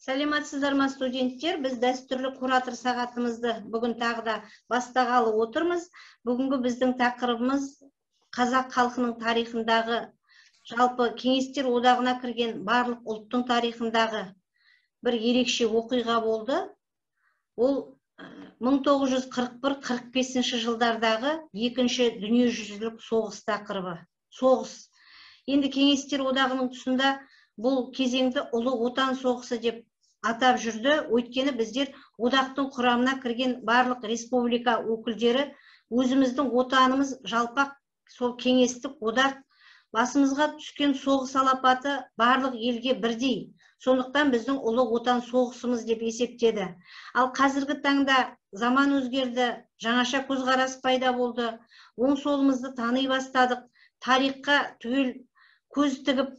Сәлеметсіздер ма, студенттер? Біз дәстүрлі куратор сағатымызды бүгін тағы да бастағалы отырмыз. Бүгінгі біздің тақырыбымыз қазақ халқының тарихындағы, жалпы Кеңестер Одағына кірген барлық ұлттың тарихындағы бір ерекше оқиға болды. Ол 1941-45 жылдардағы екінші дүниежүзілік соғыс тақырыбы. Соғыс. Енді Кеңестер Одағының тұсында бұл кезеңді Ұлы Отан соғысы деп атап жүрді. Өйткені біздер, одақтың құрамына кірген барлық республика өкілдері, өзіміздің отанымыз жалпақ сол кеңестік одақ, басымызға түскен соғыс алапаты барлық елге бірдей. Сондықтан біздің Ұлы Отан соғысымыз деп есептеді. Ал қазіргі таңда заман өзгерді, жаңаша көзқарас пайда болды, оң солымызды тани бастадық, тарихқа түгел көз тігіп,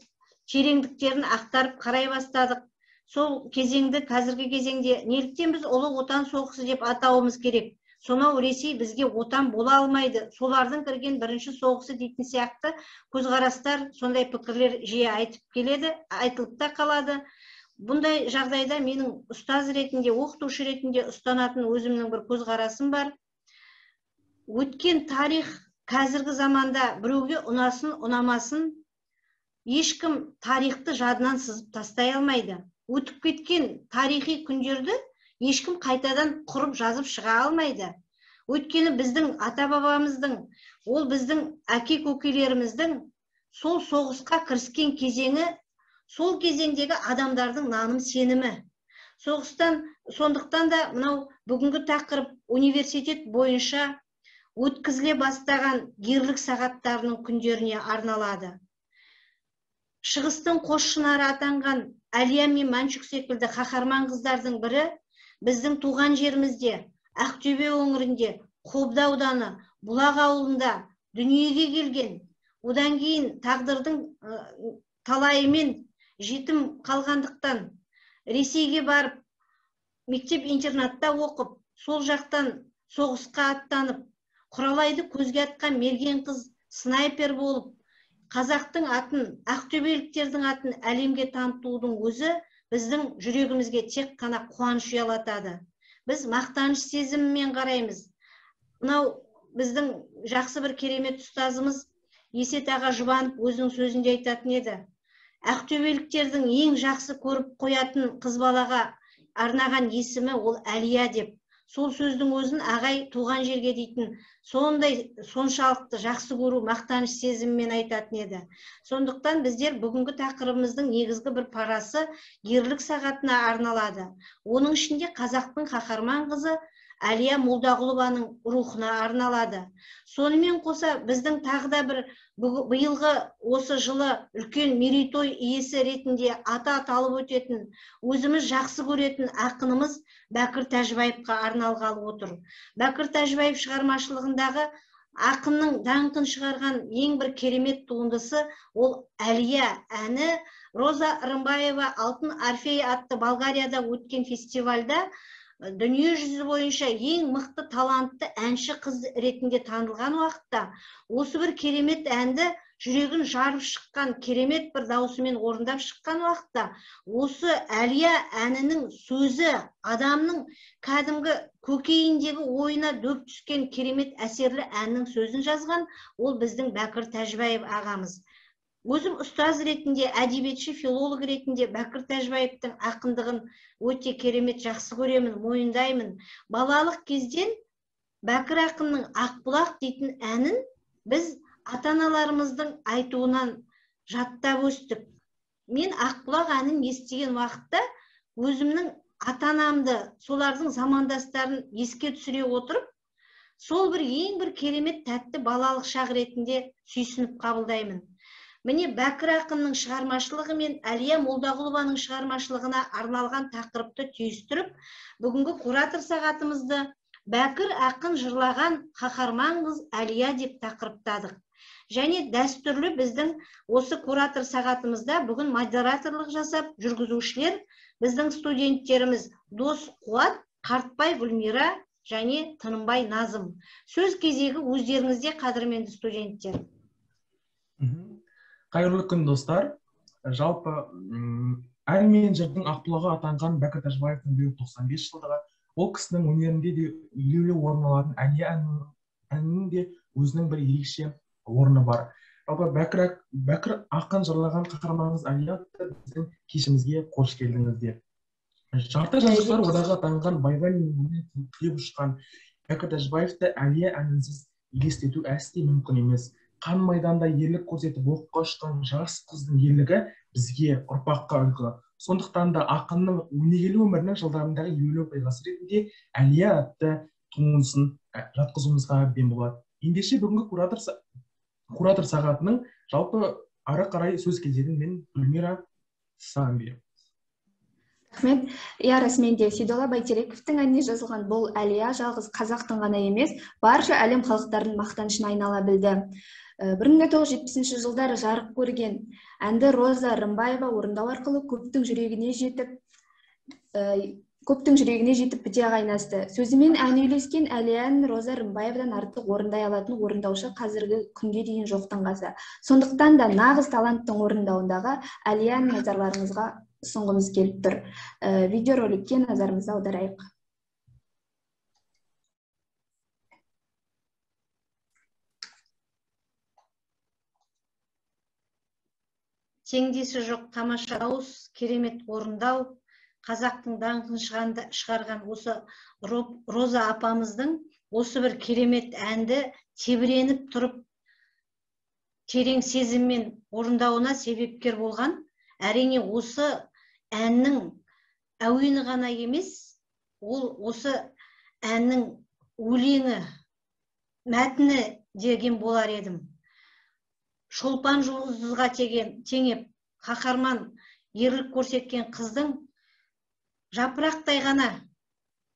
тереңдіктерін ақтарып қарай бастадық. Сол кезеңді қазіргі кезеңде неліктен біз Ұлы Отан соғысы деп атауымыз керек, сонау Ресей бізге отан бола алмайды, солардың кірген бірінші соғысы дейтін сияқты көзқарастар, сондай пікірлер жиі айтып келеді, айтылып та қалады. Бұндай жағдайда менің ұстаз ретінде, оқытушы ретінде ұстанатын өзімнің бір көзқарасым бар. Өткен тарих қазіргі заманда біреуге ұнасын, ұнамасын, ешкім тарихты жадынан сызып тастай алмайды. Өтіп кеткен тарихи күндерді ешкім қайтадан құрып жазып шыға алмайды. Өйткені біздің ата бабамыздың, ол біздің әке көкелеріміздің сол соғысқа кіріскен кезеңі, сол кезеңдегі адамдардың наным сенімі соғыстан. Сондықтан да мынау бүгінгі тақырып университет бойынша өткізіле бастаған ерлік сағаттарының күндеріне арналады. Шығыстың қос шынары атанған Әлия мен Мәншүк секілді қаһарман қыздардың бірі біздің туған жерімізде, Ақтөбе өңірінде, Қобда ауданы, Бұлақ ауылында дүниеге келген. Одан кейін тағдырдың талайымен жетім қалғандықтан Ресейге барып, мектеп интернатта оқып, сол жақтан соғысқа аттанып, құралайды көзге атқан мерген қыз снайпер болып, қазақтың атын, ақтөбеліктердің атын әлемге танытудың өзі біздің жүрегімізге тек қана қуаныш ұялатады. Біз мақтаныш сезімімен қараймыз. Мынау біздің жақсы бір керемет ұстазымыз Есет аға Жұбанов өзінің сөзінде айтатын еді: ақтөбеліктердің ең жақсы көріп қоятын қыз балаға арнаған есімі ол Әлия деп. Сол сөздің өзін ағай туған жерге дейтін сондай соншалықты жақсы көру, мақтаныш сезімімен айтатын еді. Сондықтан біздер бүгінгі тақырыбымыздың негізгі бір парасы ерлік сағатына арналады. Оның ішінде қазақтың қаһарман қызы Әлия Молдағұлованың рухына арналады. Сонымен қоса біздің тағы да бір биылғы осы жылы үлкен мерейтой иесі ретінде аты аталып өтетін, өзіміз жақсы көретін ақынымыз Бәкір Тәжібаевқа арналғалы отыр. Бәкір Тәжібаев шығармашылығындағы ақынның даңқын шығарған ең бір керемет туындысы ол Әлия әні. Роза Рымбаева «Алтын Орфей» атты Болгарияда өткен фестивальда дүние жүзі бойынша ең мықты талантты әнші қыз ретінде танылған уақытта осы бір керемет әнді жүрегін жарып шыққан керемет бір даусымен орындап шыққан уақытта, осы Әлия әнінің сөзі адамның кәдімгі көкейіндегі ойына дөп түскен керемет әсерлі әннің сөзін жазған ол біздің Бәкір Тәжібаев ағамыз. Өзім ұстаз ретінде, әдебиетші, филолог ретінде Бәкір Тәжібаевтың ақындығын өте керемет жақсы көремін, мойындаймын. Балалық кезден Бәкір ақынның «Ақбұлақ» дейтін әнін біз ата аналарымыздың айтуынан жаттап өстік. Мен «Ақбұлақ» әнін естіген уақытта өзімнің ата анамды, солардың замандастарын еске түсіре отырып, сол бір ең бір керемет тәтті балалық шақ ретінде сүйсініп қабылдаймын. Міне, Бәкір ақынның шығармашылығы мен Әлия Молдағұлованың шығармашылығына арналған тақырыпты түйістіріп, бүгінгі куратор сағатымызды «Бәкір ақын жырлаған қаһарман қыз Әлия» деп тақырыптадық. Және дәстүрлі біздің осы куратор сағатымызда бүгін модераторлық жасап жүргізушілер біздің студенттеріміз Дос Қуат, Қартбай Гүлмира және Тынымбай Назым. Сөз кезегі өздеріңізде, қадірменді студенттер. Қайырлы күн, достар! Жалпы, Ән мен жырдың ақбұлағы атанған Бәкір Тәжібаевтың биыл 95 жылдығы. Ол кісінің өнерінде де елеулі орын алатын Әлия әнінің де өзінің бір ерекше орны бар. Жалпы Бәкір ақын жырлаған қаһарман қыз Әлия атты біздің кешімізге қош келдіңіздер. Жарты жазушылар одағы атанған Байғанин түлеп ұшқан Бәкір Тәжібаевты Әлия әнінсіз елестету әсте мүмкін емес. Қан майданда ерлік көрсетіп оққа ұшқан жас қыздың ерлігі бізге, ұрпаққа үлгі. Сондықтан да ақынның өнегелі өмірінің жылдарындағы елеулі оқиғасы ретінде Әлия атты туындысын жатқызуымызға әбден болады. Ендеше бүгінгі куратор сағатының жалпы ары қарай сөз кезегін мен Гүлмира саған беремін. Рахмет. Иә, расымен де Сейдолла Бәйтерековтің әніне жазылған бұл Әлия жалғыз қазақтың ғана емес, барша әлем халықтарының мақтанышына айнала білді. 1970 жылдары жарық көрген әнді Роза Рымбаева орындау арқылы көптің жүрегіне жетіп біте қайнасты. Сөзімен ән үйлескен Әлия әнін Роза Рымбаевадан артық орындай алатын орындаушы қазіргі күнге дейін жоқтың қасы. Сондықтан да нағыз таланттың орындауындағы Әлия әнін назарларыңызға ұсынғымыз келіп тұр. Видеороликке назарымызды аударайық. Теңдесі жоқ тамаша дауыс, керемет орындау, қазақтың даңқын шығарған осы Роза апамыздың осы бір керемет әнді тебіреніп тұрып терең сезіммен орындауына себепкер болған. Әрине осы әннің әуені ғана емес, ол осы әннің өлеңі, мәтіні деген болар едім. Шолпан жұлдызға теңеп, қаһарман ерлік көрсеткен қыздың жапырақтай ғана,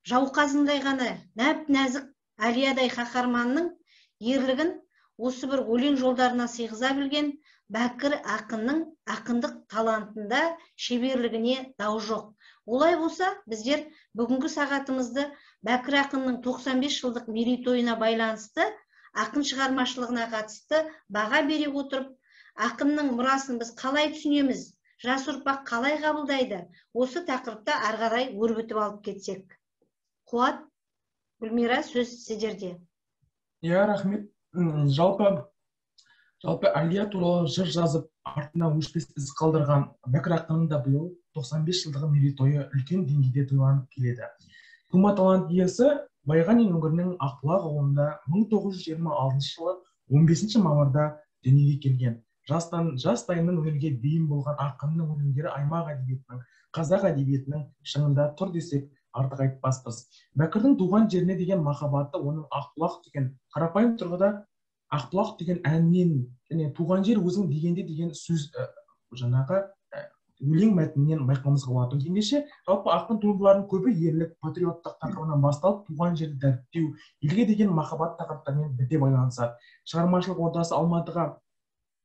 жауқазындай ғана, нәп-нәзік Әлиядай қаһарманның ерлігін осы бір өлең жолдарына сыйғыза білген Бәкір ақынның ақындық талантында шеберлігіне дау жоқ. Олай болса, біздер бүгінгі сағатымызды Бәкір ақынның 95 жылдық мерейтойына байланысты ақын шығармашылығына қатысты баға бере отырып, ақынның мұрасын біз қалай түсінеміз, жас ұрпақ қалай қабылдайды, осы тақырыпта ары қарай өрбітіп алып кетсек. Қуат, Гүлмира, сөз сіздерде. Иә, рахмет. Жалпы Әлия туралы жыр жазып, артына өшпес із қалдырған Бәкір ақынның да биыл 95 жылдығы мерейтойы үлкен деңгейде тойланып келеді. Тума талант иесі Байғанин өңірінің Ақбұлақ ауылында 1926 жылы 15 мамырда дүниеге келген. Жастайынан өнерге бейім болған ақынның өлеңдері аймақ әдебиетінің, қазақ әдебиетінің шыңында тұр десек артық айтпаспыз. Бәкірдің туған жеріне деген махаббаты оның Ақбұлақ деген қарапайым тұрғыда Ақбұлақ деген әннен және туған жер өзің дегенде деген сөз жаңағы өлең мәтінінен байқауымызға болады. Ендеше жалпы ақын туындыларының көбі ерлік, патриоттық тақырыбынан басталып, туған жерді дәріптеу, елге деген махаббат тақырыптарымен біте байланысады. Шығармашылық ортасы Алматыға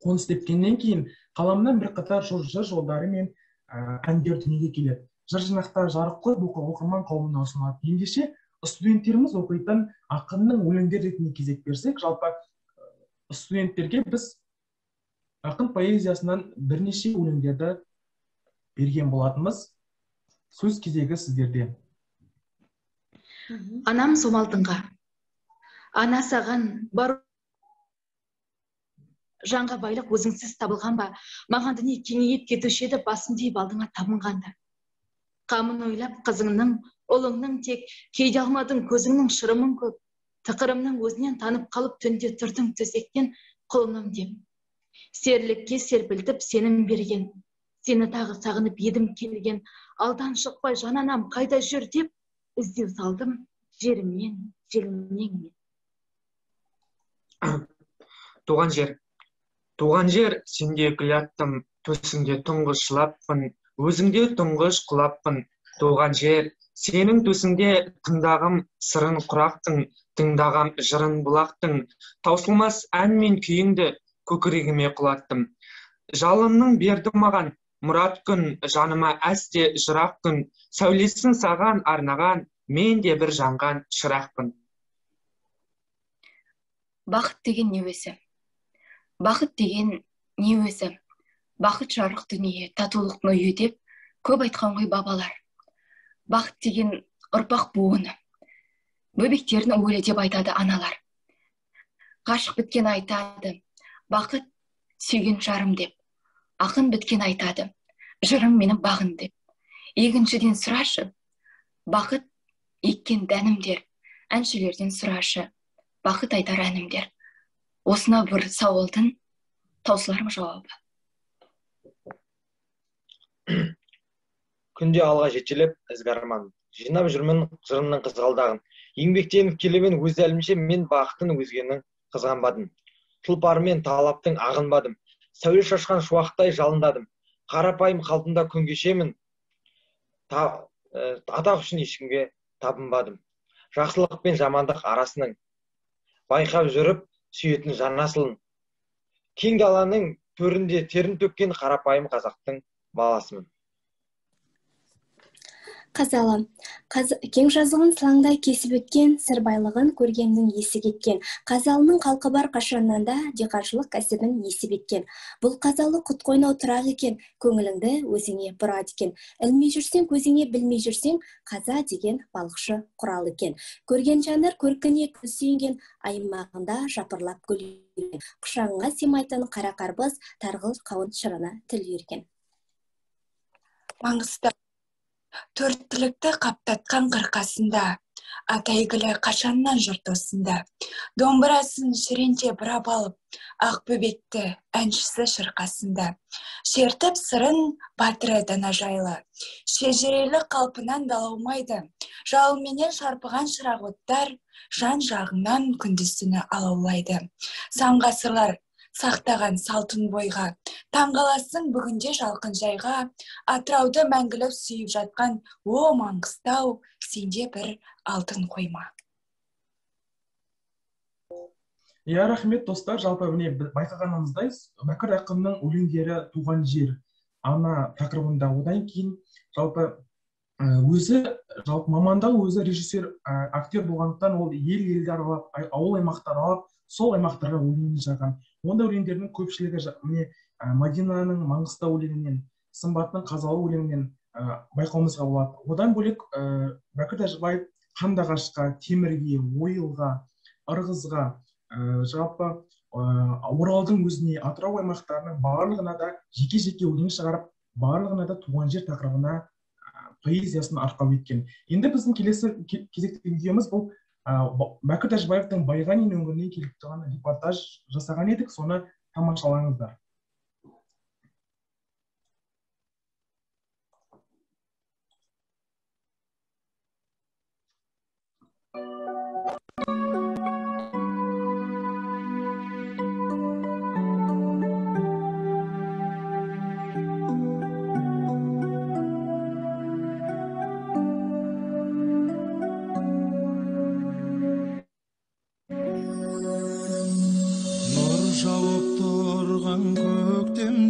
қоныс тепкеннен кейін қаламынан бірқатар жыр жолдары мен әндер дүниеге келеді. Жыр жинақтары жарық көріп, оқырман қауымына ұсынылады. Ендеше студенттеріміз оқитын ақынның өлеңдері ретінде кезек берсек, жалпы студенттерге біз ақын поэзиясынан бірнеше өлеңдерді берген болатынбыз. Сөз кезегі сіздерде. Анам сомалтынға. Ана саған бар жанға байлық өзіңсіз табылған ба? Маған дүние кеңейіп кетуші еді, басым дейіп алдыңа табынғанда. Қамын ойлап қызыңның, ұлыңның тек кейде алмадың көзіңнің шырымын көп. Тықырымның өзінен танып қалып түнде тұрдың төсектен құлыным деп. Серілікке серпілтіп сенім берген. Сені тағы сағынып едім келген. Алдан шықпай жан анам қайда жүр деп іздеу салдым жерімнен, желімнен. Туған жер. Туған жер, сенде гүл аттым, төсіңде тұңғыш жылаппын, өзіңде тұңғыш құлаппын. Туған жер, сенің төсіңде тыңдағым сырын құрақтың, тыңдағам жырын бұлақтың, таусылмас ән мен күйіңді көкірегіме құлаттым. Жалынның берді маған мұрат күн, жаныма әсте жырақ күн, сәулесін саған арнаған, мен де бір жанған шырақпын. Бақыт деген не өзі? Бақыт деген не өзі? Бақыт жарық дүние, татулықтың үйі деп Көп айтқан ғой бабалар. Бақыт деген ұрпақ буыны. Бөбектерін өлі деп айтады аналар. Ғашық біткен айтады, бақыт сүйген жарым деп. Ақын біткен айтады, жырым менің бағым деп. Егіншіден сұрашы, бақыт еккен дәнімдер. Әншілерден сұрашы, бақыт айтар әнімдер. Осына бір сауалдың таусылар ма жауабы? Күнде алға жетелеп ізгі арман. Жинап жүрмін жырымның қызғалдағын. Еңбектеніп келемін өз әлімше, мен бақытын өзгенің қызғанбадым. Тұлпармен талаптың ағынбадым. Сәуле шашқан шуақтай жалындадым. Қарапайым қалпымда күн кешемін. Атақ үшін ешкімге табынбадым. Жақсылық пен жамандық арасының байқап жүріп сүйетін жан асылын. Кең даланың төрінде терін төккен қарапайым қазақтың баласымын. Қазалы. Кең жазығын сылаңдай кесіп өткен, сыр байлығын көргеннің есі кеткен. Қазалының халқы бар қашаннан да диқаншылық кәсібін есіп еткен. Бұл Қазалы құт қойнау тұрақ екен, көңіліңді өзіңе бұрады екен. Ілмей жүрсең, көзіңе білмей жүрсең, қаза деген балықшы құрал екен. Көрген жандар көркіне күн сүйінген, аймағында жапырлап гүл үйген. Құшағыңа сыймайтын қара қарбыз, тарғыл қауын шырыны тіл үйірген. Маңғыстау. Төрт түлікті қаптатқан қырқасында, ата әйгілі қашаннан жұрт осында. Домбырасын шіренте бұрап алып, ақ бөбекті әншісі шырқасында. Шертіп сырын батыры дана жайлы, шежірелі қалпынан далаумайды. Жалынменен шарпыған шырақ оттар жан жағыңнан күндіз түні алаулайды. Сан ғасырлар сақтаған салтын бойға, таңғаласың бүгінде жалқын жайға, Атырауды мәңгілік сүйіп жатқан о Маңғыстау, сенде бір алтын қойма. Иә, рахмет достар. Жалпы міне байқағанымыздай, Бәкір ақынның өлеңдері туған жер, ана тақырыбында. Одан кейін жалпы өзі, жалпы мамандығы өзі режиссер, актер болғандықтан ол ел-елді аралап, ауыл аймақтар аралап, сол аймақтарға өлең жазған. Онда өлеңдердің көпшілігі міне Мадинаның Маңғыстау өлеңінен, Сымбаттың Қазалы өлеңінен байқауымызға болады. Одан бөлек Бәкір Тәжібаев Қандыағашқа, Темірге, Ойылға, Ырғызға, жалпы Оралдың өзіне, Атырау аймақтарының барлығына да жеке-жеке өлең шығарып, барлығына да туған жер тақырыбына поэзиясын арқау еткен. Енді біздің келесі кезекті видеомыз бұл Бәкір Тәжібаевтың Байғанин өңірінен келіп тұрған репортаж жасаған едік, соны тамашалаңыздар.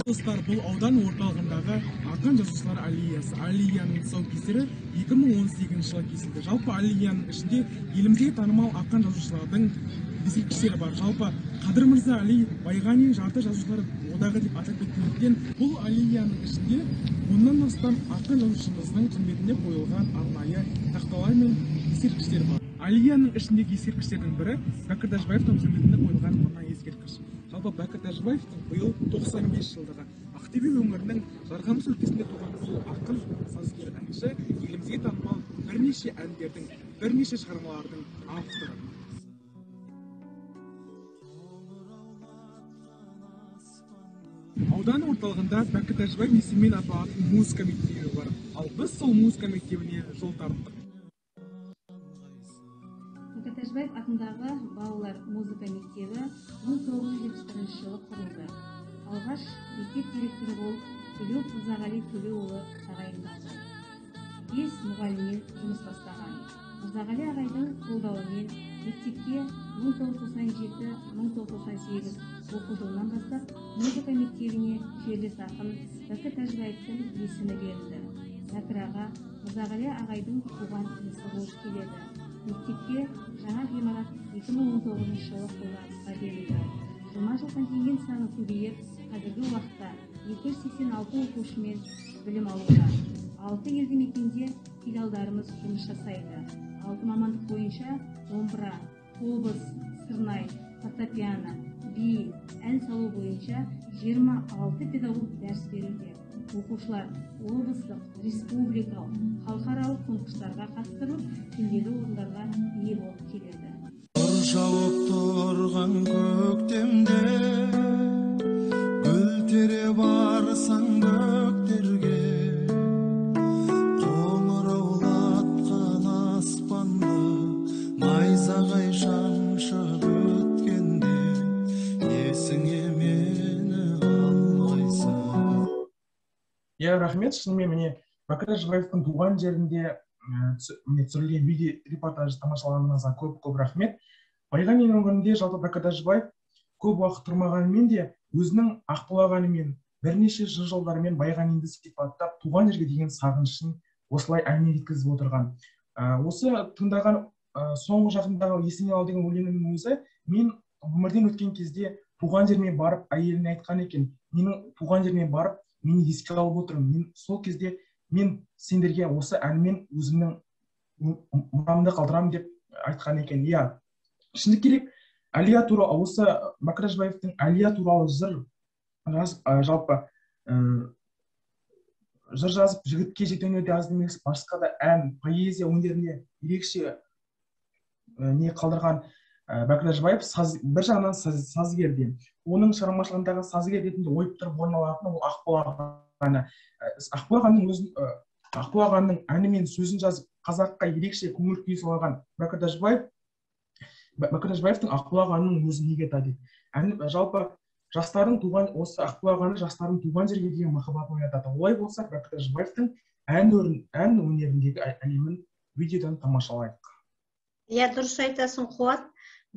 Достар, бұл аудан орталығындағы ақын жазушылар аллеясы. Аллеяның тұсаукесері 2018 жылы кесілді. Жалпы аллеяның ішінде еліміздегі танымал ақын жазушылардың ескерткіштері бар. Жалпы Қадыр Мырза Әли Байғанин жарты жазушылар одағы деп атап кеткендіктен, бұл аллеяның ішінде 10-нан астам ақын жазушымыздың құрметіне қойылған арнайы тақталар мен ескерткіштер бар. Аллеяның ішіндегі ескерткіштердің бірі Бәкір Тәжібаевтың құрметіне қойылған мына ескерткіш. Жалпы Бәкір Тәжібаевтың биыл 95 жылдығы. Ақтөбе өңірінің Жарқамыс өлкесінде туған бұл ақын, сазгер, әнші елімізге танымал бірнеше әндердің, бірнеше шығармалардың авторы. Аудан орталығында Бәкір Тәжібаев есімімен аталатын музыка мектебі бар. Ал біз сол музыка мектебіне жол тарттық. Бәкір Тәжібаев атындағы балалар музыка мектебі 1971 жылы құрылды. Алғаш мектеп директоры болып Төлеу Мырзағали Төлеуұлы тағайындалды. 5 мұғаліммен жұмыс бастаған. Мырзағали ағайдың қолдауымен мектепке 1997-1998 оқу жылынан бастап музыка мектебіне жерлес ақын Бәкір Тәжібаевтың есімі берілді. Бәкір аға Мырзағали ағайдың туған інісі болып келеді. Мектепке жаңа ғимарат 2019 жылы қолданысқа берілді. Жылма-жыл контингент саны көбейіп, қазіргі уақытта 286 оқушымен білім алуда. 6 елді мекенде филиалдарымыз жұмыс жасайды. 6 мамандық бойынша домбыра, қобыз, сырнай, фортепиано, би, ән салу бойынша 26 педагог дәріс беруде. Оқушылар облыстық, республикалық, халықаралық конкурстарға қатыстырылып, жүлделі орындарға ие болып келеді. Нұр жауып тұрған көктемде, гүл тере барсаң бөктерге, қоңыраулатқан аспанды найзағай шаншып өткенде, есіңе мені алмайсың. Иә, рахмет. Шынымен міне Бәкір Тәжібаевтың туған жерінде міне түсірілген видео репортаж тамашалағаныңызға көп-көп рахмет. Байғанин өңірінде жалпы Бәкір Тәжібаев көп уақыт тұрмағанымен де өзінің Ақбұлақ әнімен, бірнеше жыр жолдарымен Байғанинді сипаттап, туған жерге деген сағынышын осылай әнмен жеткізіп отырған. Осы тыңдаған соңғы жақындағы Есіңе ал деген өлеңінің өзі мен өмірден өткен кезде туған жеріме барып әйеліне айтқан екен, менің туған жеріме барып мені еске алып отырмын, мен сол кезде мен сендерге осы әнмен өзімнің мұрамды қалдырамын деп айтқан екен. Иә, шыны керек, Әлия туралы, осы Бәкір Тәжібаевтың Әлия туралы жыр жазып, жалпы жыр жазып жігітке жеті өнерде аз емес, басқа да ән, поэзия өнеріне ерекше не қалдырған Бәкір Тәжібаев бір жағынан сазгер де. Оның шығармашылығындағы сазгер ретінде ойып тұрып орын алатын ол Ақбұлақ әні. Ақбұлақ әнінің өзін, Ақбұлақ әнінің әні мен сөзін жазып қазаққа ерекше көңіл күй сыйлаған Бәкір Тәжібаев, Бәкір Тәжібаевтың Ақбұлақ әнінің өзі неге тән? Ән жалпы жастардың туған, осы Ақбұлақ әні жастардың туған жерге деген махаббатын оятады. Олай болса, Бәкір Тәжібаевтың ән өнеріндегі әлемін видеодан тамашалайық. Иә, дұрыс айтасың, Қуат.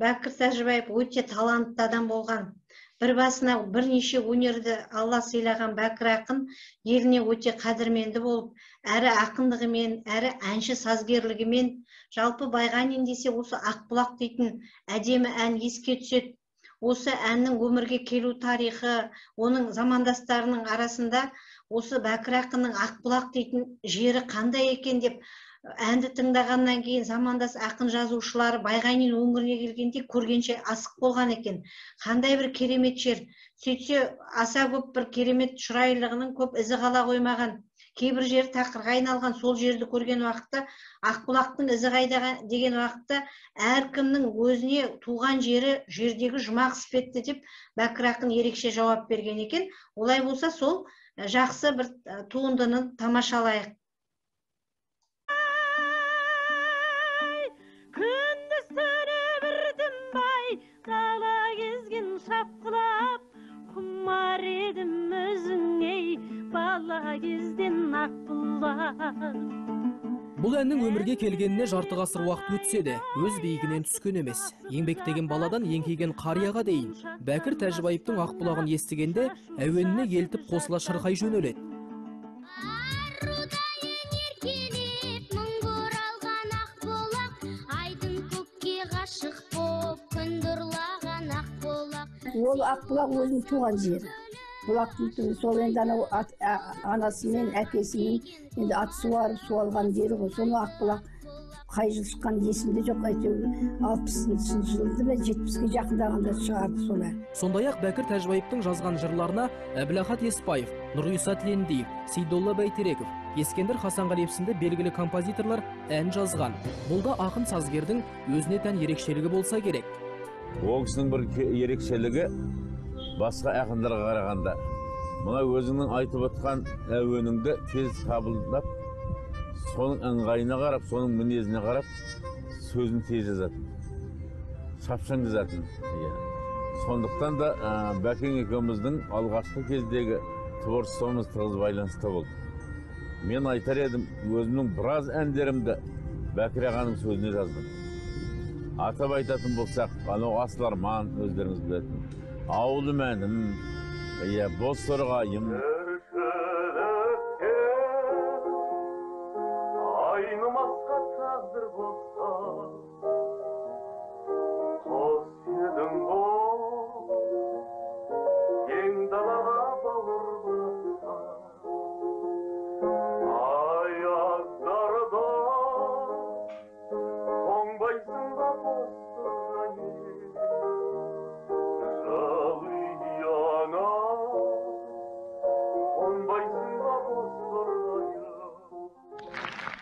Бәкір Тәжібаев өте талантты адам болған. Бір басына бірнеше өнерді Алла сыйлаған Бәкір ақын еліне өте қадірменді болып, әрі ақындығымен, әрі әнші сазгерлігімен, жалпы Байғанин десе осы Ақбұлақ дейтін әдемі ән еске түседі. Осы әннің өмірге келу тарихы, оның замандастарының арасында осы Бәкір ақынның Ақбұлақ дейтін жері қандай екен деп әнді тыңдағаннан кейін замандас ақын жазушылары Байғанин өңіріне келгенде көргенше асық болған екен. Қандай бір керемет жер. Сөйтсе, аса көп бір керемет шұрайлығының көп ізі қала қоймаған. Кейбір жері тақырға айналған. Сол жерді көрген уақытта, Ақбұлақтың ізі қайда деген уақытта әркімнің өзіне туған жері жердегі жұмақ іспетті деп Бәкір ақын ерекше жауап берген екен. Олай болса, сол жақсы бір туындыны тамашалайық. Күндіз түні бір тынбай дала кезген шапқылап, құмар едім өзіңе бала кезден Ақбұлақ. Бұл әннің өмірге келгеніне жарты ғасыр уақыт өтсе де, өз биігінен түскен емес. Еңбектеген баладан еңкейген қарияға дейін Бәкір Тәжібаевтың Ақбұлағын естігенде әуеніне елтіп қосыла шырқай жөнеледі. Ол Ақбұлақ өзінің туған жері. Бұлақтың түбі сол енді анау анасымен, әкесімен енді ат суарып суалған жері ғой. Соны Ақбұлақ қай жыл шыққан есімде жоқ, әйтеуір 60-шы жылды ма, 70-ке жақындағанда шығарды сол ән. Сондай-ақ Бәкір Тәжібаевтың жазған жырларына Әбілахат Еспаев, Нұрғиса Тілендиев, Сейдолла Бәйтереков, Ескендір Хасанғалиев сынды белгілі композиторлар ән жазған. Бұл да ақын сазгердің өзіне тән ерекшелігі болса керек. Ол кісінің бір ерекшелігі басқа ақындарға қарағанда мына өзіңнің айтып отқан әуеніңді тез қабылдап, соның ыңғайына қарап, соның мінезіне қарап сөзін тез жазатын, шапшаң жазатын. Сондықтан да Бәкең екеуміздің алғашқы кездегі творчествомыз тығыз байланыста болды. Мен айтар едім, өзімнің біраз әндерімді Бәкір ағаның сөзіне жаздым. Атап айтатын болсақ, анау Асыл арман, өздеріңіз білетін, Ауылым әнім, Бозторғайым. Айнымасқа тағдыр болса, қос едің ғой, кең далаға бауыр басса.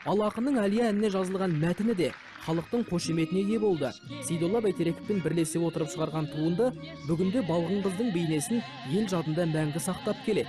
Ал ақынның Әлия әніне жазылған мәтіні де халықтың қошеметіне ие болды. Сейдолла Бәйтерековпен бірлесе отырып шығарған туынды бүгінде балғын қыздың бейнесін ел жадында мәңгі сақтап келеді.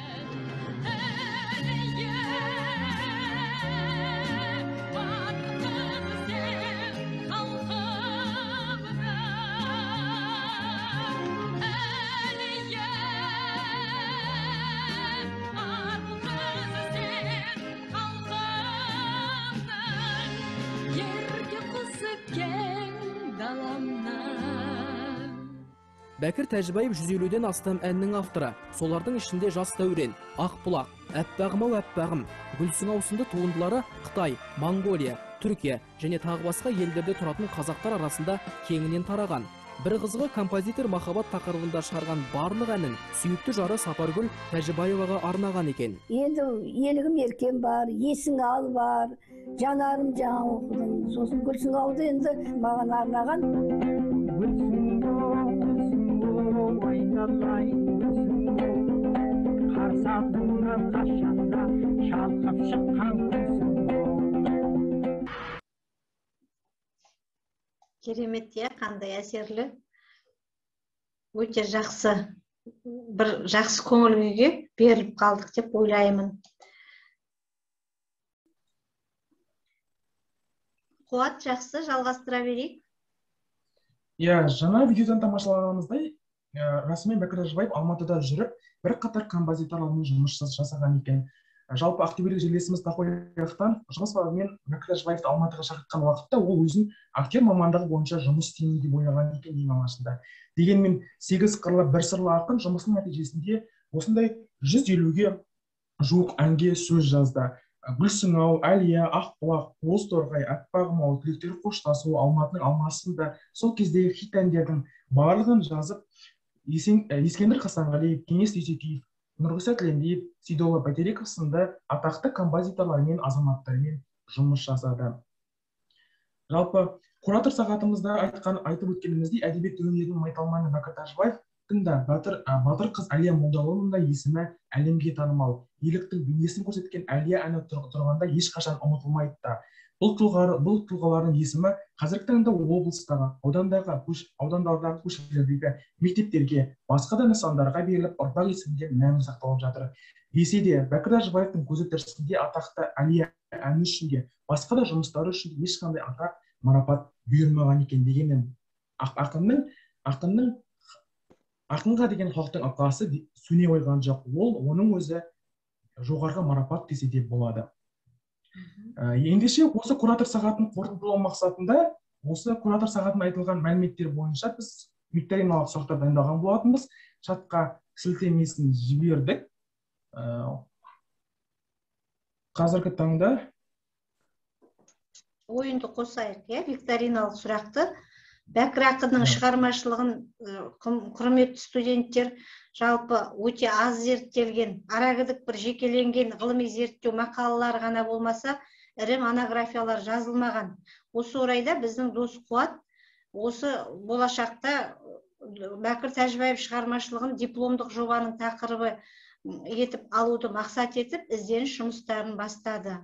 Бәкір Тәжібаев 150-ден астам әннің авторы. Солардың ішінде Жас дәурен, Ақ бұлақ, Әппағым ау әппағым, Гүлсің ау сынды туындылары Қытай, Моңғолия, Түркия және тағы басқа елдерде тұратын қазақтар арасында кеңінен тараған. Бір қызығы, композитор махаббат тақырыбында шығарған барлық әнін сүйікті жары Сапаргүл Тәжібаеваға арнаған екен. Енді Елігім еркем бар, Есің ал бар, Жанарым жаңа оқыдым. Сосын Гүлсің ауды енді маған арнаған. Қарсы алдыңнан қашанда шалқып шыққан күнсің. Керемет, иә, қандай әсерлі. Өте жақсы, бір жақсы көңіл күйге беріліп қалдық деп ойлаймын. Қуат, жақсы, жалғастыра берейік. Иә, жаңа видеодан тамашалағанымыздай, расымен Бәкір Тәжібаев Алматыда жүріп, бірқатар композиторлармен жұмыс жасаған екен. Жалпы ақтөбелік жерлесіміз Тақуа Ақтан жұмыс бабымен Бәкір Тәжібаевты Алматыға шақыртқан уақытта ол өзін актер мамандығы бойынша жұмыс істеймін деп ойлаған екен ең алғашында. Дегенмен 8 қырлы бір сырлы ақын жұмысының нәтижесінде осындай 150-ге жуық әнге сөз жазды. Гүлсің ау, Әлия, Ақ бұлақ, Боз торғай, Әппағым ау, Түлектер қоштасу, Алматының алмасы да сол кездегі хит әндердің барлығын жазып, Ескендір Хасанғалиев, Кеңес Дүйсекеев, Нұрғиса Тілендиев, Сейдолла Бәйтереков сынды атақты композиторлармен, азаматтармен жұмыс жасады. Жалпы куратор сағатымызда айтып өткеніміздей, әдебиет өнерінің майталманы Бәкір Тәжібаевтың да батыр қыз Әлия Молдағұлованың да есімі әлемге танымал. Ерліктің бейнесін көрсеткен Әлия әні тұрғанда ешқашан ұмытылмайды да. Бұл тұлғалардың есімі қазіргі таңда облыстағы, аудандардағы көшелердегі мектептерге, басқа да нысандарға беріліп, ұрпақ есімінде мәңгі сақталып жатыр. Десе де, Бәкір Тәжібаевтың көзі тірісінде атақты Әлия әні үшін де, басқа да жұмыстары үшін ешқандай атақ, марапат бұйырмаған екен. Дегенмен ақынға деген халықтың ықыласы сөне қойған жоқ. Ол оның өзі жоғарғы марапат десе де болады. Ендеше осы куратор сағатын қорытындылау мақсатында осы куратор сағатын айтылған мәліметтер бойынша біз викториналық сұрақтар дайындаған болатынбыз. Чатқа сілтемесін жібердік. Қазіргі таңда ойынды қосайық, иә, викториналық сұрақты. Бәкір ақынның шығармашылығын құрметті студенттер жалпы өте аз зерттелген, арагідік бір жекеленген ғылыми зерттеу мақалалары ғана болмаса, ірі монографиялар жазылмаған. Осы орайда біздің дос Қуат осы болашақта Бәкір Тәжібаев шығармашылығын дипломдық жобаның тақырыбы етіп алуды мақсат етіп, ізденіс жұмыстарын бастады.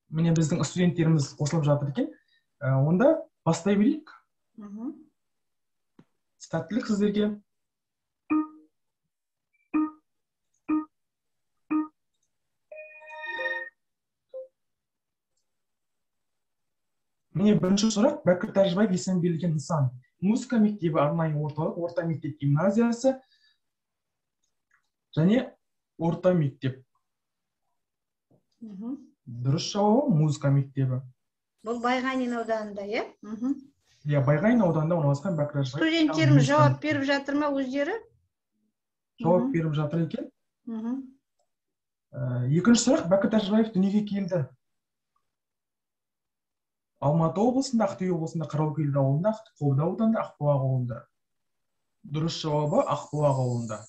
Міне біздің студенттеріміз қосылып жатыр екен. Онда бастай берейік. Сәттілік сіздерге. Міне бірінші сұрақ. Бәкір Тәжібаев есімі берілген нысан. Музыка мектебі, арнайы орталық, орта мектеп гимназиясы және орта мектеп. Дұрыс жауабы музыка мектебі. Бұл Байғанин ауданында, иә? Иә, Байғанин ауданында орналасқан Бәкір Тәжібаев. Студенттеріміз жауап беріп жатыр ма өздері? Жауап беріп жатыр екен. Екінші сұрақ. Бәкір Тәжібаев дүниеге келді. Алматы облысында, Ақтөбе облысында, Қараөткел ауылында, Қобда ауданында, Ақбұлақ ауылында. Дұрыс жауабы Ақбұлақ ауылында.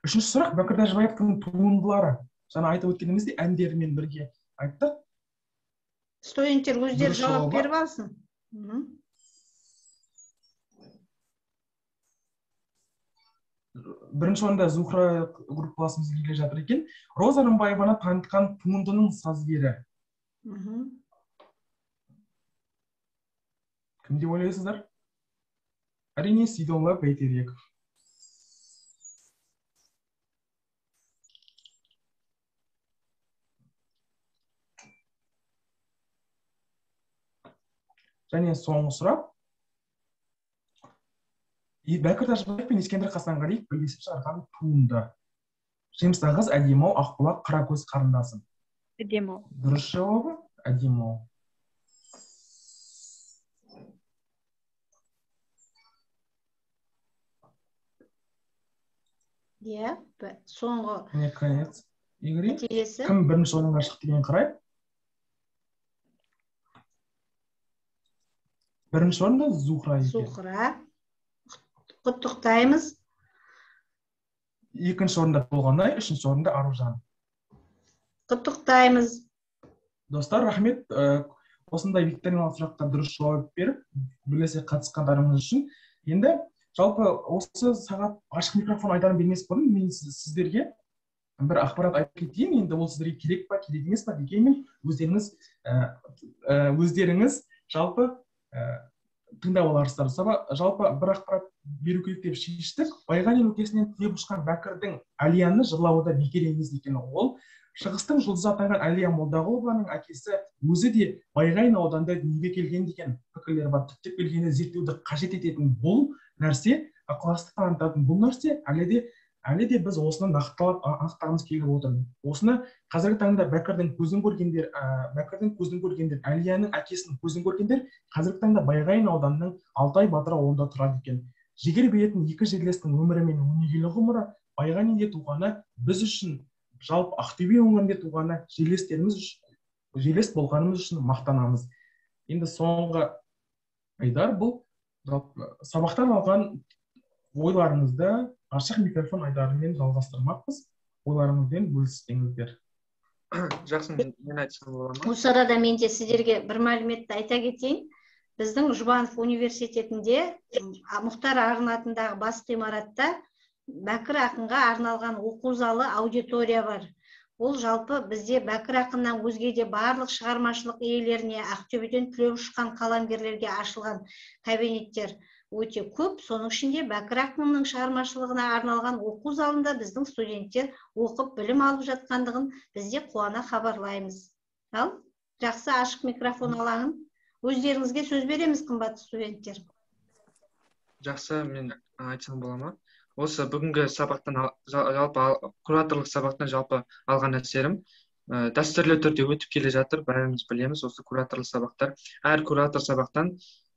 Үшінші сұрақ. Бәкір Тәжібаевтың туындылары. Жаңа айтып өткеніміздей әндерімен бірге айттық. Студенттер өздері жауап беріп алсын. Бірінші орында Зухра группаласымыз келе жатыр екен. Роза Рымбаеваны танытқан туындының сазгері. Кім деп ойлайсыздар? Әрине, Сейдолла Бәйтереков. Және соңғы сұрақ. Бәкір Тәжібаев пен Ескендір Қасанғалиев бірлесіп шығарған туынды. Жемісті қыз, Әдемі-ау, Ақбұлақ, Қара көз қарындасым. Әдемі-ау. Дұрыс жауабы Әдемі-ау. Иә, соңғы. Міне, конец игры. Кім бірінші орынға шықты деген қарай. Бірінші орында Зухра екен. Зухра. Құттықтаймыз. Екінші орында Толғанай, үшінші орында Аружан. Құттықтаймыз. Достар, рахмет. Осындай викториналық сұраққа дұрыс жауап беріп, бірлесе қатысқандарыңыз үшін. Енді жалпы осы сағат ашық микрофон айдарын бермес бұрын мен сіздерге бір ақпарат айтып кетейін. Енді ол сіздерге керек па, керек емес па дегенмен өздеріңіз жалпы тыңдап аларсыздар. Жалпы бір ақпарат беру керек деп шештік. Байғанин өлкесінен түлеп ұшқан Бәкірдің Әлияны жырлауы да бекер емес екен. Ол Шығыстың жұлдызы атанған Әлия Молдағұлованың әкесі өзі де Байғанин ауданында дүниеге келген деген пікірлер бар. Түптеп келгенде зерттеуді қажет ететін бұл нәрсе, ықыластық танытатын бұл нәрсе, әлі де біз осыны нақтылап анықтағымыз келіп отыр. Осыны қазіргі таңда Бәкірдің көзін көргендер, Әлияның әкесінің көзін көргендер қазіргі таңда Байғанин ауданының Алтай батыр ауылында тұрады екен. Жігер беретін екі жерлестің өмірі мен өнегелі ғұмыры Байғанинде туғаны біз үшін, жалпы Ақтөбе өңірінде туғаны жерлестеріміз үшін, жерлес болғанымыз үшін мақтанамыз. Енді соңғы айдар бұл жалпы сабақтан алған ойларыңызды ашық микрофон айдарымен жалғастырмақпыз. Ойларыңызбен бөліссеңіздер. Жақсы, мен айтсам бола ма? Осы арада мен де сіздерге бір мәліметті айта кетейін. Біздің Жұбанов университетінде Мұхтар Арын атындағы бас ғимаратта Бәкір ақынға арналған оқу залы, аудитория бар. Ол жалпы бізде Бәкір ақыннан өзге де барлық шығармашылық иелеріне, Ақтөбеден түлеп ұшқан қаламгерлерге ашылған кабинеттер өте көп. Соның ішінде Бәкір ақынның шығармашылығына арналған оқу залында біздің студенттер оқып білім алып жатқандығын бізде қуана хабарлаймыз. Ал, жақсы, ашық микрофон алаңын. Өздеріңізге сөз береміз, қымбатты студенттер. Жақсы, мен айтсам бола ма? Осы бүгінгі сабақтан, жалпы кураторлық сабақтан жалпы алған әсерім дәстүрлі түрде өтіп келе жатыр, бәріміз білеміз осы кураторлық сабақтар. Әр куратор сабақтан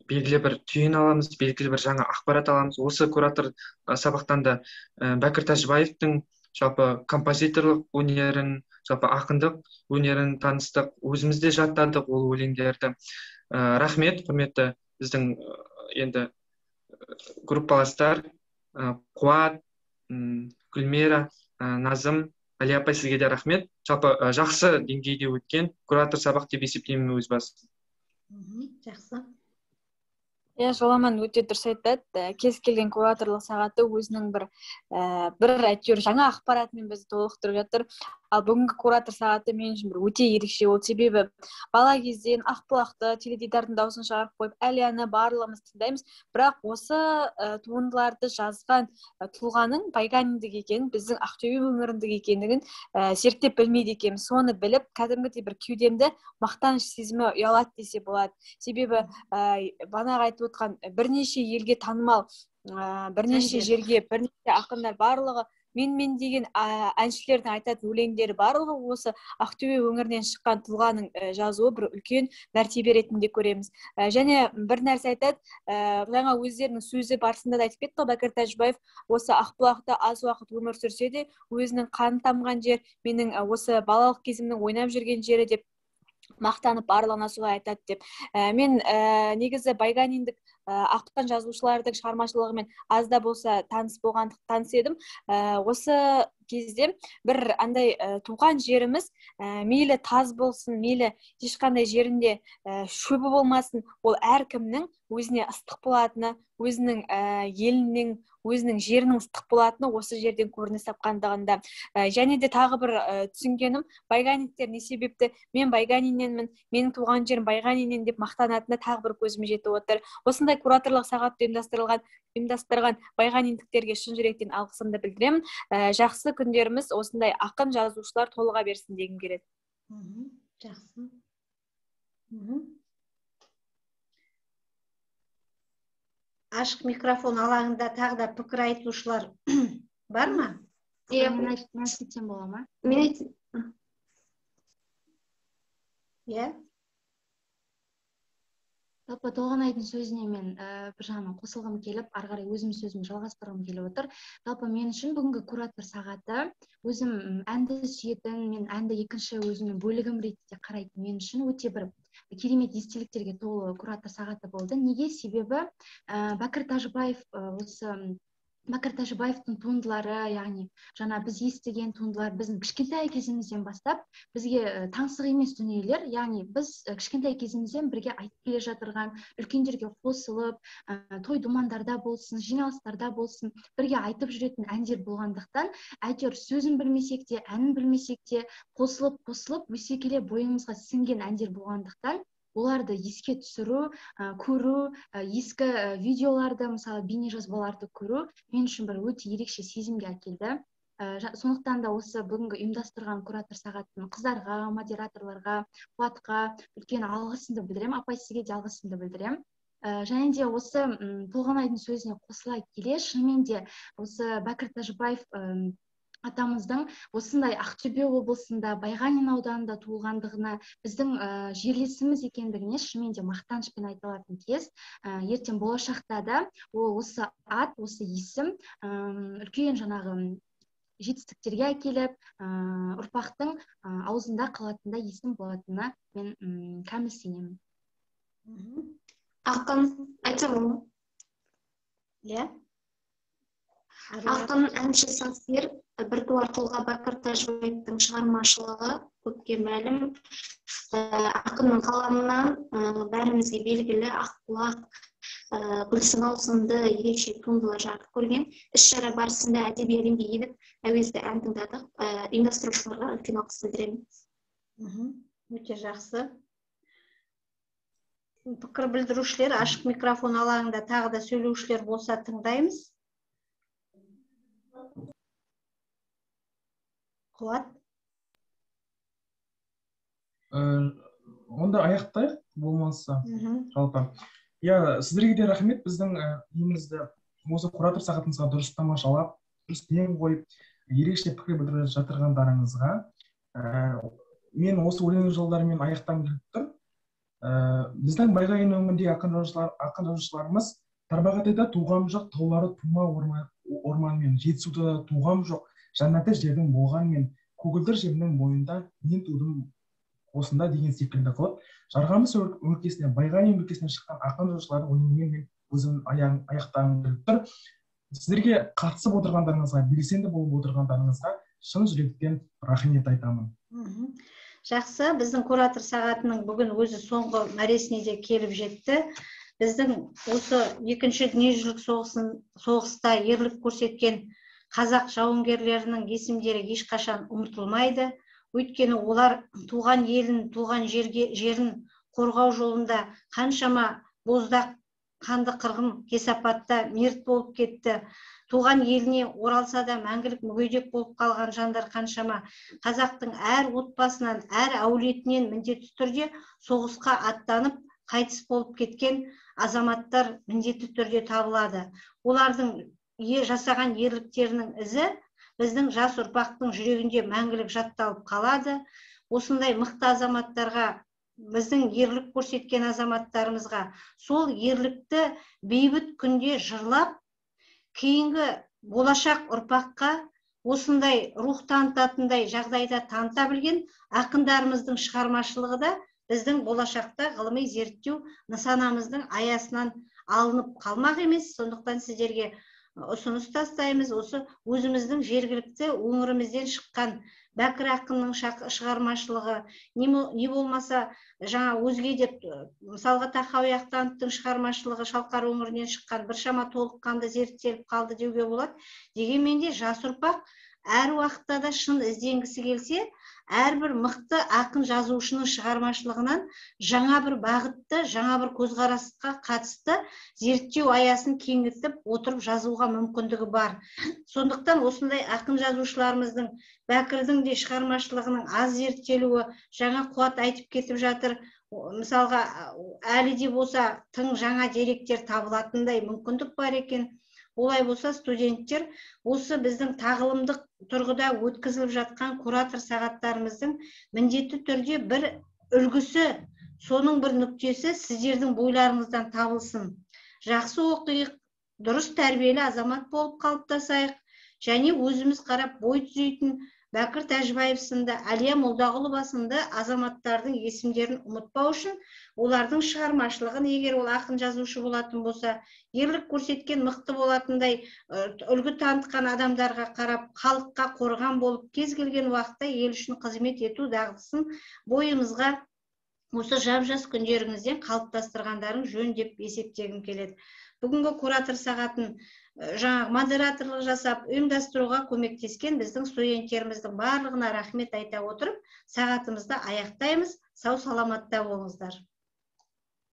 белгілі бір түйін аламыз, белгілі бір жаңа ақпарат аламыз. Осы куратор сабақтан да Бәкір Тәжібаевтың жалпы композиторлық өнерін, жалпы ақындық өнерін таныстық, өзіміз де жаттадық ол өлеңдерді. Рахмет, құрметті біздің енді группаластар, Қуат, Гүлмира, Назым, Әлия апай, сізге де рахмет. Жалпы жақсы деңгейде өткен куратор сабақ деп есептеймін өз басым. Жақсы. Иә, Жоламан өте дұрыс айтады. Кез келген кураторлық сағаты өзінің бір әйтеуір жаңа ақпаратымен бізді толықтырып жатыр. Ал бүгінгі куратор сағаты мен үшін бір өте ерекше болды. Себебі бала кезден Ақбұлақты теледидардың дауысын шығарып қойып, Әлияны барлығымыз тыңдаймыз. Бірақ осы туындыларды жазған тұлғаның Байғаниндік екенін, біздің Ақтөбе өңіріндік екендігін зерттеп білмейді екенбіз. Соны біліп, кәдімгідей бір кеудемді мақтаныш сезімі ұялады десе болады. Себебі бағанағы айтып отқан бірнеше елге танымал, бірнеше жерге, бірнеше ақындар барлығы мен деген әншілердің айтатын өлеңдері барлығы осы Ақтөбе өңірінен шыққан тұлғаның жазуы бір үлкен мәртебе ретінде көреміз. Және бір нәрсе айтады, жаңа өздерінің сөзі барысында да айтып кетті ғой, Бәкір Тәжібаев осы Ақбұлақта аз уақыт өмір сүрсе де өзінің қан тамған жер, менің осы балалық кезімнің ойнап жүрген жері деп мақтанып барлығына солай айтады деп. Мен негізі Байғаниндік ақын жазушылардың шығармашылығымен аз да болса таныс таныс едім. Осы кезде бір андай туған жеріміз, мейлі таз болсын, мейлі ешқандай жерінде шөбі болмасын, ол әркімнің өзіне ыстық болатыны, өзінің елінің, өзінің жерінің ыстық болатыны осы жерден көрініс тапқандығында. Және де тағы бір түсінгенім, байғаниндіктер не себепті мен Байғанинненмін, менің туған жерім Байғаниннен деп мақтанатынына тағы бір көзім жетіп отыр. Осындай кураторлық сағат ұйымдастырған байғаниндіктерге шын жүректен алғысымды білдіремін. Жақсы күндеріміз осындай ақын жазушылар толыға берсін дегім келеді. Жақсы. Ашық микрофон алаңында тағы да пікір айтушылар бар ма? Иә, мен айтсам бола ма? Мен айтайын. Иә. Жалпы Толғанайдың сөзіне мен бір жағынан қосылғым келіп, ары қарай өзім сөзімді жалғастырғым келіп отыр. Жалпы мен үшін бүгінгі куратор сағаты, өзім әнді сүйетін, мен әнді екінші өзімнің бөлігім ретінде қарайтын, мен үшін өте бір керемет естеліктерге толы куратор сағаты болды. Неге? Себебі Бәкір Тәжібаев, осы Бәкір Тәжібаевтың туындылары, яғни жаңа біз естіген туындылар біздің кішкентай кезімізден бастап бізге таңсық емес дүниелер, яғни біз кішкентай кезімізден бірге айтып келе жатырған, үлкендерге қосылып, той думандарда болсын, жиналыстарда болсын, бірге айтып жүретін әндер болғандықтан, әйтеуір сөзін білмесек те, әнін білмесек те, қосылып өсе келе бойымызға сіңген әндер болғандықтан, оларды еске түсіру, көру, ескі видеоларды, мысалы бейнежазбаларды көру мен үшін бір өте ерекше сезімге әкелді. Сондықтан да осы бүгінгі ұйымдастырған куратор сағатын қыздарға, модераторларға, Қуатқа үлкен алғысымды білдіремін. Апай, сізге де алғысымды білдіремін. Және де осы Толғанайдың сөзіне қосыла келе, шынымен де осы Бәкір Тәжібаев атамыздың осындай Ақтөбе облысында, Байғанин ауданында туылғандығына, біздің жерлесіміз екендігіне шынымен де мақтанышпен айта алатын кез. Ертең болашақта да ол осы ат, осы есім үлкен жаңағы жетістіктерге әкеліп, ұрпақтың аузында қалатындай есім болатынына мен кәміл сенемін. Ақын айтсам болады ма? Иә. Ақын, әнші, сазгер, біртуар тұлға Бәкір Тәжібаевтың шығармашылығы көпке мәлім. Ақынның қаламынан бәрімізге белгілі Ақбұлақ, Гүлсін-ау сынды ерекше туындылар жарық көрген. Іс-шара барысында әдеби әлемге еніп, әуезді ән тыңдадық. Ұйымдастырушыларға үлкен алғыс білдіремін. Өте жақсы. Пікір білдірушілер, ашық микрофон алаңында тағы да сөйлеушілер болса тыңдаймыз. Қуат? Онда аяқтайық болмаса жалпы. Иә, сіздерге де рахмет, біздің немізді осы куратор сағатымызға дұрыс тамашалап, дұрыс ден қойып, ерекше пікір білдіріп жатырғандарыңызға. Мен осы өлең жолдарымен аяқтағым келіп тұр. Біздің Байғанин өңіріндегі ақын жазушыларымыз Тарбағатайда туғам жоқ, таулары тума орманмен, Жетісуда туғам жоқ, жәннаты жердің болғанмен, көгілдір жердің бойында мен тудым осында деген секілді қылып, Жарғамыс өлкесіне, Байғанин өлкесінен шыққан ақын жазушылардың өлеңімен мен өзім аяқтағым келіп тұр. Сіздерге қатысып отырғандарыңызға, белсенді болып отырғандарыңызға шын жүректен рахмет айтамын. Жақсы, біздің куратор сағатының бүгін өзі соңғы мәресіне де келіп жетті. Біздің осы екінші дүниежүзілік соғыста ерлік көрсеткен қазақ жауынгерлерінің есімдері ешқашан ұмытылмайды. Өйткені олар туған елін, туған жерін қорғау жолында қаншама боздақ, қанды қырғын кесапатта мерт болып кетті. Туған еліне оралса да мәңгілік мүгедек болып қалған жандар қаншама. Қазақтың әр отбасынан, әр әулетінен міндетті түрде соғысқа аттанып, қайтыс болып кеткен азаматтар міндетті түрде табылады. Олардың жасаған ерліктерінің ізі біздің жас ұрпақтың жүрегінде мәңгілік жатталып қалады. Осындай мықты азаматтарға, біздің ерлік көрсеткен азаматтарымызға сол ерлікті бейбіт күнде жырлап, кейінгі болашақ ұрпаққа осындай рух танытатындай жағдайда таныта білген ақындарымыздың шығармашылығы да біздің болашақта ғылыми зерттеу нысанамыздың аясынан алынып қалмақ емес. Сондықтан сіздерге ұсыныс тастаймыз. Осы өзіміздің жергілікті өңірімізден шыққан Бәкір ақынның шығармашылығы, не болмаса жаңа өзге де, мысалға, Тахауи Ахтановтың шығармашылығы Шалқар өңірінен шыққан, біршама толыққанды зерттеліп қалды деуге болады. Дегенмен де жас ұрпақ әр уақытта да шын ізденгісі келсе, әрбір мықты ақын жазушының шығармашылығынан жаңа бір бағытты, жаңа бір көзқарасқа қатысты зерттеу аясын кеңітіп отырып жазуға мүмкіндігі бар. Сондықтан осындай ақын жазушыларымыздың, Бәкірдің де шығармашылығының аз зерттелуі, жаңа Қуат айтып кетіп жатыр, мысалға, әлі де болса тың жаңа деректер табылатындай мүмкіндік бар екен. Олай болса, студенттер, осы біздің тағылымдық тұрғыда өткізіліп жатқан куратор сағаттарымыздың міндетті түрде бір үлгісі, соның бір нүктесі сіздердің бойларыңыздан табылсын. Жақсы оқиық, дұрыс тәрбиелі азамат болып қалыптасайық және өзіміз қарап бой түзейтін Бәкір Тәжібаев сынды, Әлия Молдағұлова сынды азаматтардың есімдерін ұмытпау үшін олардың шығармашылығын, егер ол ақын жазушы болатын болса, ерлік көрсеткен мықты болатындай үлгі танытқан адамдарға қарап, халыққа қорған болып, кез келген уақытта ел үшін қызмет ету дағдысын бойымызға осы жап-жас күндеріңізден қалыптастырғандарың жөн деп есептегім келеді. Бүгінгі куратор сағатын жаңағы модераторлық жасап ұйымдастыруға көмектескен біздің студенттеріміздің барлығына рахмет айта отырып, сағатымызды аяқтаймыз. Сау саламатта болыңыздар.